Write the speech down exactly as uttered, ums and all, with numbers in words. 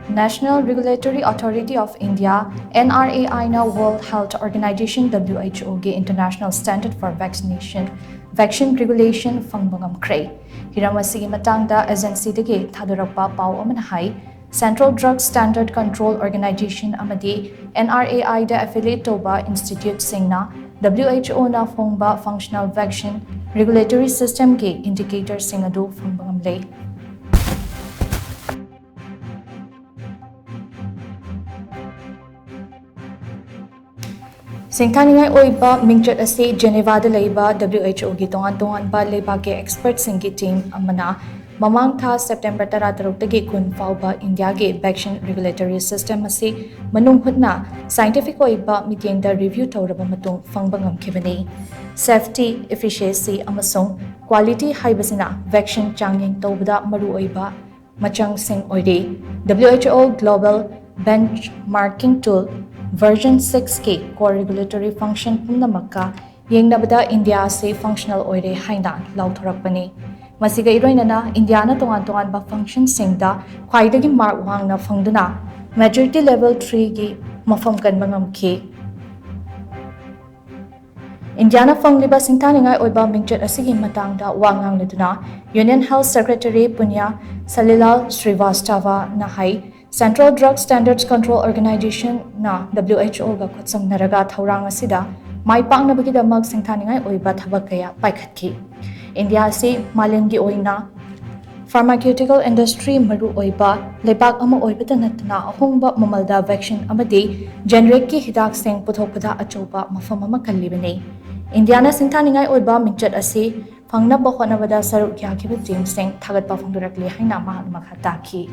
National Regulatory Authority of India, N R A I ꯅ World Health Organization, W H O ꯒꯤ International Standard for Vaccination, Vaccine Regulation ꯐꯪꯕ ꯉꯝꯈ꯭ꯔꯦ꯫ ꯍꯤꯔꯝ ꯑꯁꯤꯒꯤ ꯃꯇꯥꯡꯗ agency ꯗꯒꯤ ꯊꯥꯗꯣꯔꯛꯄ ꯄꯥꯎ ꯑꯃꯅ ꯍꯥꯏ, Central Drug Standard Control Organization ꯑꯃꯗꯤ N R A I the affiliate ꯇꯧꯕ institute ꯁꯤꯡꯅ W H O ꯅ ꯐꯣꯡꯕ functional vaccine regulatory system ꯒꯤ indicator ꯁꯤꯡ ꯑꯗꯨ ꯐꯪꯕ ꯉꯝꯂꯦ꯫ ꯁꯤꯡꯊꯥꯅꯤꯡꯉꯥꯏ ꯑꯣꯏꯕ ꯃꯤꯡꯆꯠ ꯑꯁꯤ Geneva ꯗ ꯂꯩꯕ W H O ꯒꯤ ꯇꯣꯉꯥꯟ ꯇꯣꯉꯥꯟꯕ ꯂꯩꯕꯥꯛꯀꯤ expert ꯁꯤꯡꯒꯤ team ꯑꯃꯅ ꯃꯃꯥꯡ ꯊꯥ September ꯇꯔꯥꯇꯔꯨꯛꯇꯒꯤ ꯀꯨꯟ ꯐꯥꯎꯕ ꯏꯟꯗꯤꯌꯥꯒꯤ vaccine regulatory system ꯑꯁꯤ ꯃꯅꯨꯡ ꯍꯨꯠꯅ scientific ꯑꯣꯏꯕ ꯃꯤꯠꯌꯦꯡꯗ review ꯇꯧꯔꯕ ꯃꯇꯨꯡ ꯐꯪꯕ ꯉꯝꯈꯤꯕꯅꯤ꯫ Safety, efficacy ꯑꯃꯁꯨꯡ quality ꯍꯥꯏꯕꯁꯤꯅ vaccine ꯆꯥꯡꯌꯦꯡ ꯇꯧꯕꯗ ꯃꯔꯨꯑꯣꯏꯕ ꯃꯆꯪꯁꯤꯡ ꯑꯣꯏꯔꯤ꯫ W H O Global Benchmarking Tool version six ꯀꯤ core regulatory function ꯄꯨꯝꯅꯃꯛꯀ ꯌꯦꯡꯅꯕꯗ ꯏꯟꯗꯤꯌꯥ ꯑꯁꯤ functional ꯑꯣꯏꯔꯦ ꯍꯥꯏꯅ ꯂꯥꯎꯊꯣꯔꯛꯄꯅꯤ꯫ ꯃꯁꯤꯒ ꯏꯔꯣꯏꯅꯅ ꯏꯟꯗꯤꯌꯥꯅ ꯇꯣꯉꯥꯟ ꯇꯣꯉꯥꯟꯕ function ꯁꯤꯡꯗ ꯈ꯭ꯋꯥꯏꯗꯒꯤ mark ꯋꯥꯡꯅ ꯐꯪꯗꯨꯅ maturity level three ꯒꯤ ꯃꯐꯝ ꯀꯟꯕ ꯉꯝꯈꯤ꯫ ꯏꯟꯗꯤꯌꯥꯅ ꯐꯪꯂꯤꯕ ꯁꯤꯡꯊꯥꯅꯤꯡꯉꯥꯏ ꯑꯣꯏꯕ ꯃꯤꯡꯆꯠ ꯑꯁꯤꯒꯤ ꯃꯇꯥꯡꯗ ꯋꯥ ꯉꯥꯡꯂꯗꯨꯅ Union Health Secretary Punya Salilal Srivastava ꯅ ꯍꯥꯏ, Central Drug Standards Control Organization ꯅ W H O ꯒ ꯈꯨꯠꯁꯝꯅꯔꯒ ꯊꯧꯔꯥꯡ ꯑꯁꯤꯗ ꯃꯥꯏ ꯄꯥꯛꯅꯕꯒꯤꯗꯃꯛ ꯁꯤꯡꯊꯥꯅꯤꯡꯉꯥꯏ ꯑꯣꯏꯕ ꯊꯕꯛ ꯀꯌꯥ ꯄꯥꯏꯈꯠꯈꯤ꯫ ꯏꯟꯗꯤꯌꯥ ꯑꯁꯤ ꯃꯥꯂꯦꯝꯒꯤ ꯑꯣꯏꯅ pharmaceutical industry ꯃꯔꯨ ꯑꯣꯏꯕ ꯂꯩꯕꯥꯛ ꯑꯃ ꯑꯣꯏꯕꯇ ꯅꯠꯇꯅ ꯑꯍꯣꯡꯕ ꯃꯃꯜꯗ vaccine ꯑꯃꯗꯤ generic ꯀꯤ ꯍꯤꯗꯥꯛꯁꯤꯡ ꯄꯨꯊꯣꯛꯄꯗ ꯑꯆꯧꯕ ꯃꯐꯝ ꯑꯃ ꯀꯜꯂꯤꯕꯅꯤ꯫ ꯏꯟꯗꯤꯌꯥꯅ ꯁꯤꯡꯊꯥꯅꯤꯡꯉꯥꯏ ꯑꯣꯏꯕ ꯃꯤꯡꯆꯠ ꯑꯁꯤ ꯐꯪꯅꯕ ꯍꯣꯠꯅꯕꯗ ꯁꯔꯨꯛ ꯌꯥꯈꯤꯕ team ꯁꯤꯡ ꯊꯥꯒꯠꯄ ꯐꯣꯡꯗꯣꯔꯛꯂꯤ ꯍꯥꯏꯅ ꯃꯍꯥꯛꯅ ꯃꯈꯥ ꯇꯥꯈꯤ꯫